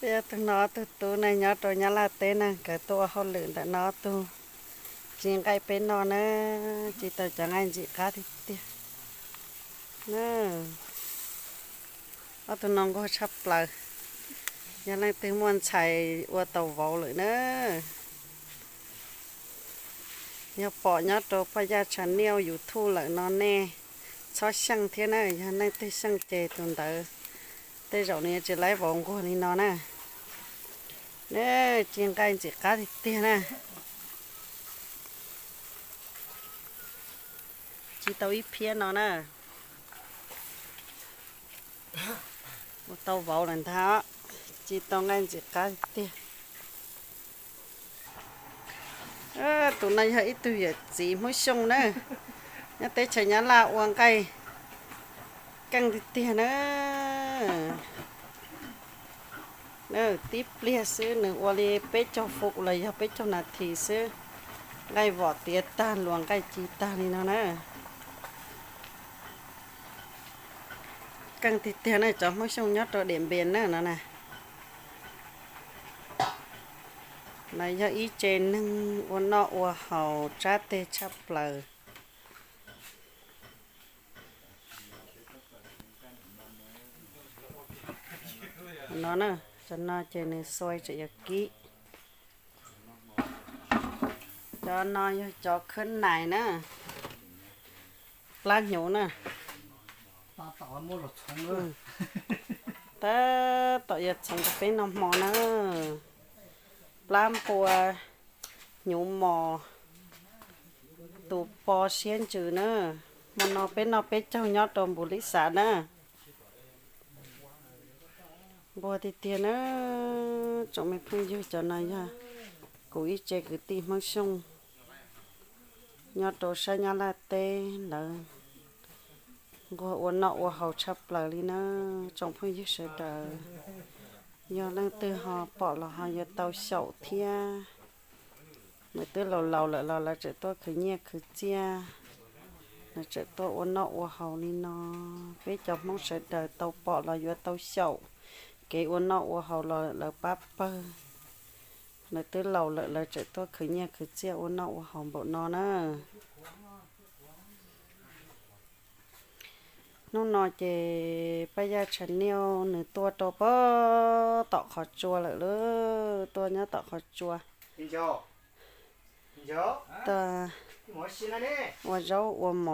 Peb ob tug no ob tug tub ne nyob rau Nyab Laj teb na, nkawd tuaj ua hauj lwm ntawm no ob tug, tsis nqaij peb noj na, tsis tau cov nqaij ntxim qab tiag tiag na. Ob tug no nquag tshaj plaws, yog leej twg muaj ntxhais ua tau vauv lawm na. Yog pom nyob rau Paj Yaj Channel YouTube lawm no nej txhob xyeej thiab na, yog leej twg xyeej ces tus ntawd tej zaum nws yuav tsis laib vauv nquag li no na. Tsis nqaij ntxim qab tiag tiag na. Tsis tau ib phiab no na. Ua tau vauv lawm ntag, tsis tau nqaij ntxim qab tiag. Tus no yog ib tug yawm txiv Hmoob Xyooj na, nyob teb chaws Nyab Laj ua nqaij keej tiag tiag na. Tib pliag xwb nws ua li peb caug fuv los yog peb caug nas this xwb, nqaij vom tiav tag luas nqaij ci tag li no na. Keej tiag tiag na, cov Hmoob Xyooj nyob rau Diam Npias na no na. No yog ib tse neeg ua noj ua haus tsab teg tshaj plaws. No na, cov no ces nws xuai tseem yuav kib. Cov no yog cov khwb nais na, plab hnyuv na. Tab tom yuav txhoov rau peb noj hmo na. Plab npua hnyuv mos, tus po siab ntsws na. Hmo no peb noj peb caug nyob rau Npus Lis Xav na. Nquag tiag tiag na, tsoom me phooj ywg, cov no yog kuv ib tse kwv tij Hmoob Xyooj nyob rau sab Nyab Laj teb, lawv nquag ua noj ua haus tshaj plaws li na. Tsoom phooj ywg sawv daws, yog leej twg ho pom los ho yuav tau xyaum thiab. Lawv twb laus laus lawm los lawv tseem tuaj khwv nyiaj khwv txiaj, lawv tseem tuaj ua noj ua haus li no. Peb cov Hmoob sawv daws tau pom los yuav tau xyaum, kev ua noj ua haus los lawv pab pawg. Lawv twb laus lawm lawv tseem tuaj khwv nyiaj khwv txiaj ua noj ua haus npaum no na. Hnub no ces Paj Yaj Channel nws tuaj rau pem tom qhov tsua lawm lauj, tuaj nyob tom qhov tsua, tuaj ua zaub ua mov.